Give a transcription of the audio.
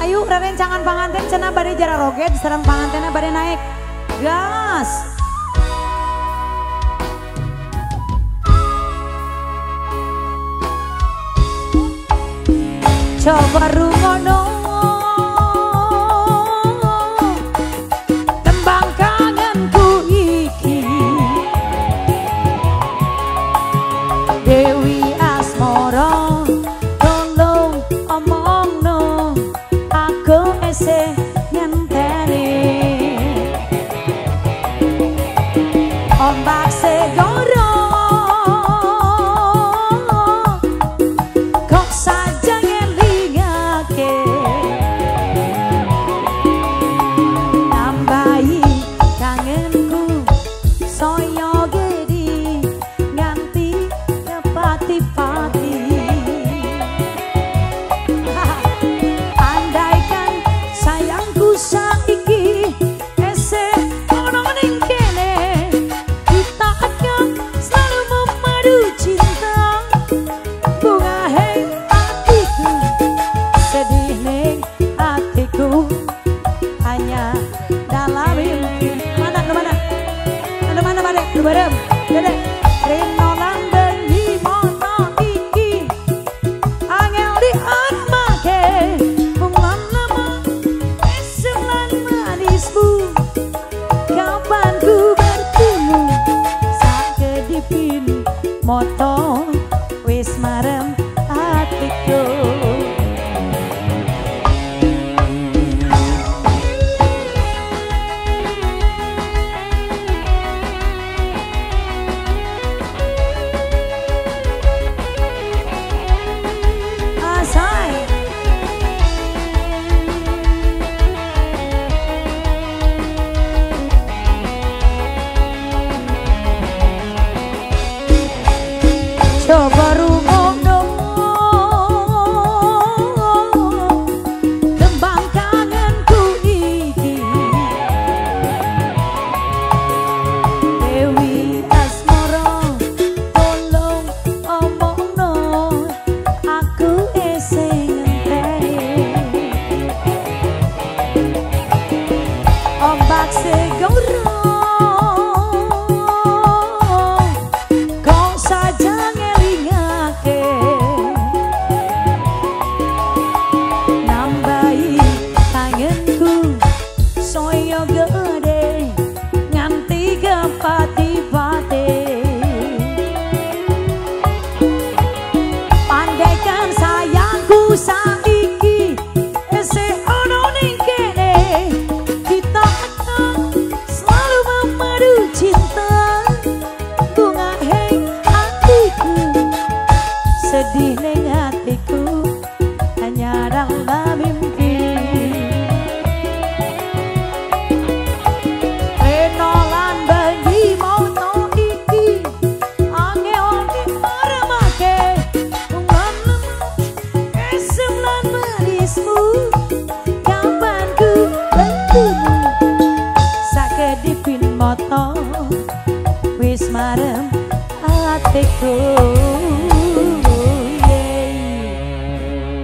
Ayo rerencangan panganten cenah bade jara roget sareng pangantena bade naik. Gas. Coba rungono tembang kangenku iki, Dewi Asmara tolong omongno aku esih ngenteni ombak segoro kok saja ngelingake nambahi kangenku soyo gede nganti kepati-pati. Andaikan sayangku saiki esih ono ning kene, kita akan selalu memadu cinta. Bunga hei hatiku, sedih ning hatiku hanya dalam mimpi. Mana mana mana mana mana bareng dede rino lan bengi mono iki angel diarmake mung lan lama esem lan manismu kapan ku bertemu sakedipin moto wis marem atiku. Asai. Coba rungono tembang kangenku iki, Dewi Asmara tolong omongno aku esih ngenteni ombak segoro kok saja ngelingake nambahi kangenku soyo gede nganti kepati-pati. Andaikan sayangku saiki esih ono ning kene, kita akan selalu memadu cinta. Bunga hei hatiku, sedih ning hatiku hanya dalam mimpi. Reno lan bengi moto iki angel diaremake bunga esem lan manismu kapan ku bertemu sakedipin moto wis marem atiku.